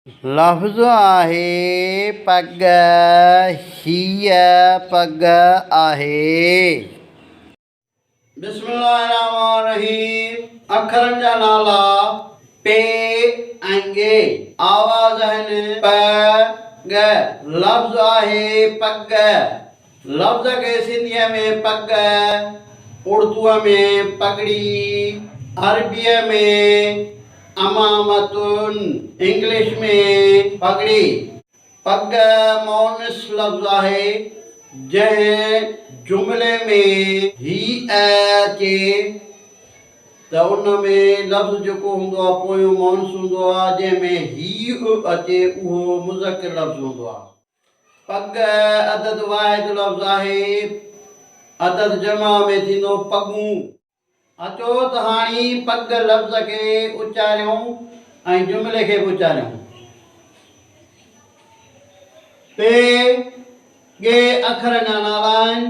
لفظ آهي پڳ، هيء پڳ آهي. بسم الله الرحمٰن الرحيم اکرن جا نالا پ ۽ ڳ آواز آهن پ ڳ لفظ آهي پڳ لفظ کي سنڌيء ۾ پڳ، اردوء ۾ پڳڙي، عربيء ۾ امامتن، انگلش ۾ پڳڙي. پڳ مؤنث لفظ آهي، جنهن جملي ۾ هيء اچي ته ان ۾ لفظ جيڪو هوندو آهي پويون مؤنث هوندو آهي، جنهن ۾ هيء اچي اهو مذڪر لفظ هوندو آهي. پڳ عدد واحد لفظ آهي. عدد جمع ۾ ٿيندو پڳون. اچو ته هاڻي پڳ لفظ کي اچاريون ۽ جملي کي به اچاريون. پي، ڳي اکرن جا نالا آهن.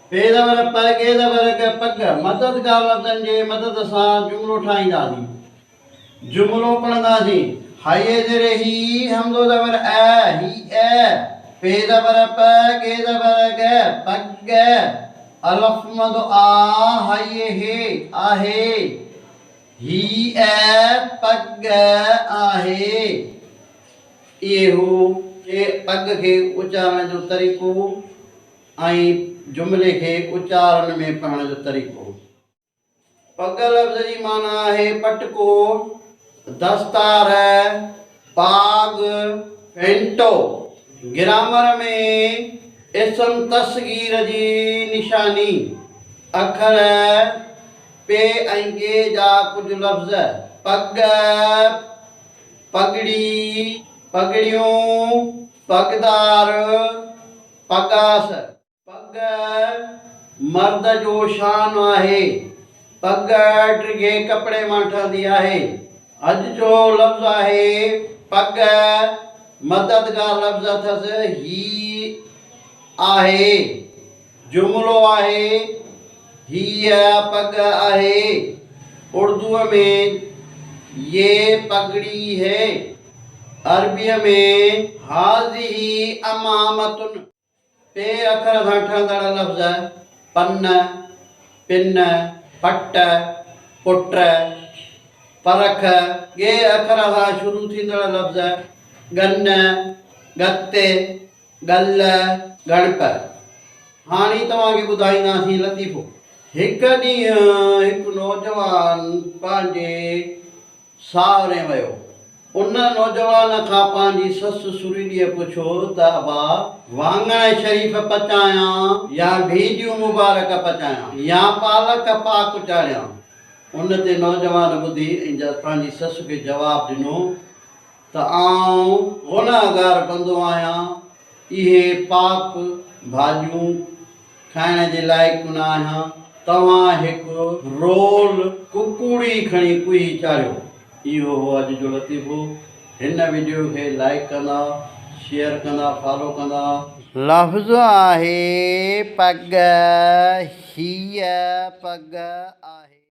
پي زبر پ، ڳي زبر ڳ، پڳ. مددگار لفظن جي مدد سان جملو ٺاهينداسين. جملو پڙهنداسين، هيء زير هي، همزو زبر ا، هي ا، پي زبر پ، ڳي زبر ڳ، پڳ، الف مد آ، هيء هي، آهي، هي ا، پڳ، آهي. اهي هو پڳ کي اچارڻ جو طريقو ۽ جملي کي اچارن ۾ پڙهڻ جو طريقو. پڳ لفظ جي معنيٰ آهي پٽڪو، دستار، پاڳ، ڦينٽو. گرامر ۾ اسم تصغير جي نشاني. اکر پ ۽ ڳ جا ڪجهه لفظ، پڳ، پڳڙي، پڳڙيون، پڳدار، پڳاس. پڳ مرد جو شان آهي. پڳ ڊگهي ڪپڙي مان ٺهندي آهي. اڄ جو لفظ آهي پڳ، مددگار لفظ اٿس هي آهي. جملو آهي هيء پڳ آهي. اردوء ۾ يي پڳڙي هي. عربيء ۾ هٰذه امامة. پي اکر سان ٺهندڙ لفظ پن، پن، پٽ، پٽ، پرک. ڳي اکر سان شروع ٿيندڙ لفظ ڳن، ڳت، ڳل، ڳڻپ. هاڻي توهان کي ٻڌائينداسين لطيفو. هڪ ڏينهن هڪ نوجوان پنهنجي ساهرين ويو. ان نوجوان کان پنهنجي سس سريليء پڇيو ته ابا! واڱڻ شريف پچايان يا ڀينڊيون مبارڪ پچايان يا پالڪ پاڪ چاڙهيان؟ ان تي نوجوان ٻڌي ۽ پنهنجي سس کي جواب ڏنو ته آئون گنهگار بندو آهيان، اهي پاڪ ڀاڄيون کائڻ جي لائق نه آهيان، توهان هڪ رول ڪڪوڙي کڻي ڪوهي چاڙهيو. اهو هو اڄ جو لطيفو. هن وڊيو کي لائيڪ ڪندا، شيئر ڪندا، فالو ڪندا. لفظ آهي پڳ، هيء پڳ آهي.